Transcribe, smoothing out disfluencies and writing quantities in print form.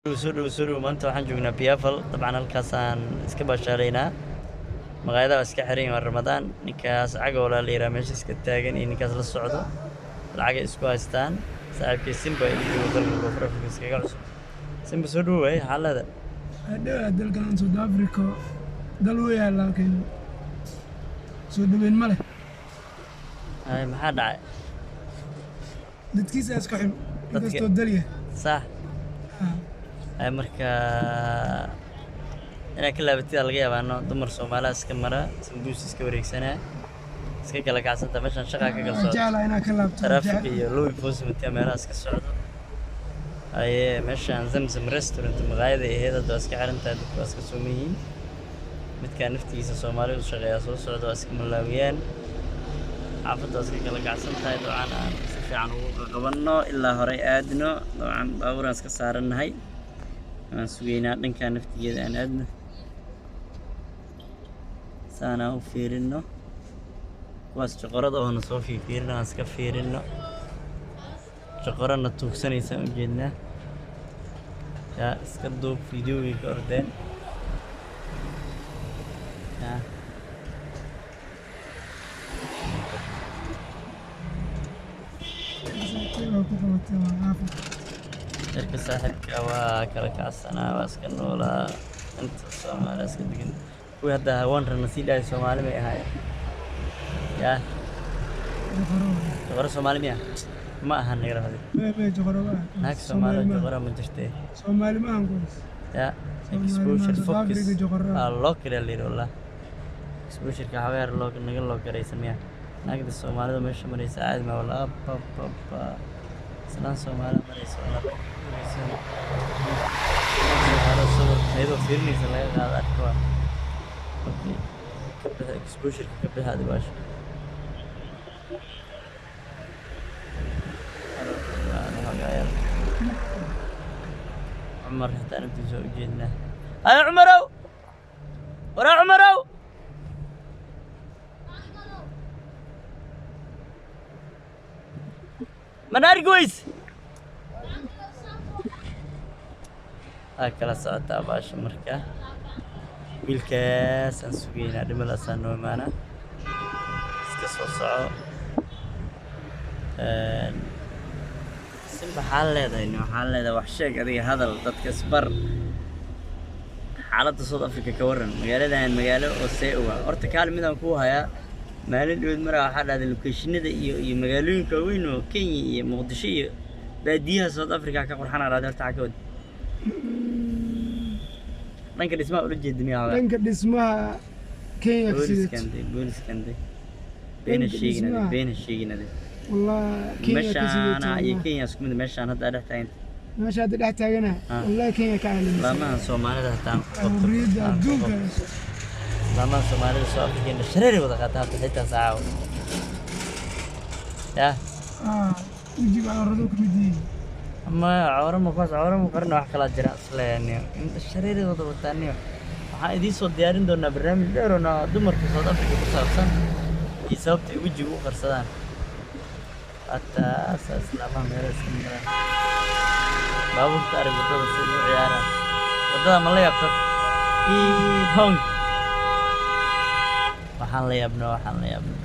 Soo dhow, soo dhow. Maanta waxaan joognaa Piafal. Dabcan halkaasaan iska baashaalaynaa. Maqaayadaha waa iska xiran yihiin, waa Ramadaan. Ninkaas cagowlaa la yidhaha meesha iska taagan iyo ninkaas la socdo lacagay isku haystaan. Saaxiibkay Simba ila joogo, dalka Koonfur Afrika iskaga cusub. Simba, soo dhow. Waay xaalada Hadhow dalkan South Africa dal weyaa, laakiin soo dhaweyn ma leh. Ay, maxaa dhacay? Dadkiisa iska xun inkastoo dal yahay. Sax. Ay, marka inaad ka laabatida laga yaabaa. No dumar Soomaaliya iska mara, sambuus iska wareegsanaa, iska kala kacsanta. Meeshaan shaqaa ka kala socdo. Jeclaa inaa ka laabto. Traffic iyo law enforcement iyo meelahaas ka socdo. Aye, meeshaan Zamzam Restaurant maqaayada ahayd hadda waa iska xiran tahay, dadku waa iska sooman yihiin. Midkaan naftigiisa Soomaali u shaqeeyaa soo socda, waa iska malaawiyaan. Xaafadda waa iska kala kacsan tahay. Dabcan aan si fiican ugu qabanno ilaa horey aadno. Dabcan baabuuraan iska saarannahay, waan sugaynaa. Dhankaa naftigeeda aan aadno, saanaan u fiirino kuwaas joqorada oona soo fiirfiirino, aan iska fiirino. Joqorana tuugsanaysaan u jeednaa. Yaa iska duub fiidiyowgay ka ordeen. Yaa Waa ku qabatay, waa caafi. Yarka saaxiibka waa kala kacsanaa, waa iska noolaa. Inta Soomaaliya iska degan, kuwii hadda hawaan rana sii dhahay Soomaali may ahaayeen? Yaa Joqoro waaye. Joqoro Soomaali miya? Ma ahan, naga rafadi. Mee joqoro waa. Naag Soomaali joqoro ma jirtee. Soomaali ma ahan kuwaas. Yaa Soomaali exposure ma South focus Africa joqoro. Aa loo kala la yidhi wallah, exposure-ka xaweer loo naga loo garaysan miya? Naagda Soomaalida meesha maraysa caadi ma wallah. Abababa, islaan Soomaalida maraysa wallah. Soomaalida sawir iyadoo fiirinaysa laga qaado arka. Waa okay, ka bixi exposure-ka, ka bixi adi baasha. Cumar xitaa naftiisa waa ujeednaa. Ay Cumarow, waraa Cumarow, mana arki weyse? Waa kala socotaa baasha. Marka wiilkaas aan sugaynaa, dhimalaasaa noo imaanaa. Iska soo soco. Simba, waxaa leedahay nin, waxaa leedahay wax sheeg adiga, hadal dadka isbar. Xaaladda South Africa ka waran, magaaladan magaalo oo see uga horta kaali midaan kuu hayaa. Maalin dhaweyd maraa waxaa dhahday locationada iyo magaalooyinka waaweyn oo Kenya iyo Muqdisho iyo baadiyaha South Africa ka qurxan aa dhahday. Horta xaa ka wad dhanka dhismaha ula jeeda miyaa xogaa? Dhanka dhismaha Kenya ka booliskan sidato. De booliskan de beena Dhanka sheegin ade dhismaha. Beena sheegin ade. Wallah Kenya ka Meeshaana sidato. iyo Kenya isku mid, meeshaan hadda dhex taaganta. Meesha hadda dhex taagana. Ah. Wallahi Kenya ka caalamisan. Laamaha Soomaalida hataa aan ku qabto. Xorriyadda Aan ku adduunka. qabto. Laamaha Soomaalida soo Afrika shareeri wada qaata hadda xitaa saacaw yaa. Ah, wejiga cawrado ka mid yihiin. Ama cawro ma kuwaas, cawro ma qarina, wax kalaa jira isleeyahay. Inta shareeri wada wataaniyo. Waxaan idiin soo diyaarin doonaa barnaamij dheer oo dumarka South Africa ku saabsan iyo sababta ay wejiga u qarsadaan. Hataa saas laamaha meelo iska maraan, baabuurta arag waddada si ugu ciyaaraan. Waddada ma la yaabto? Ii honk. Waxaan la yaabno, waxaan la yaabno.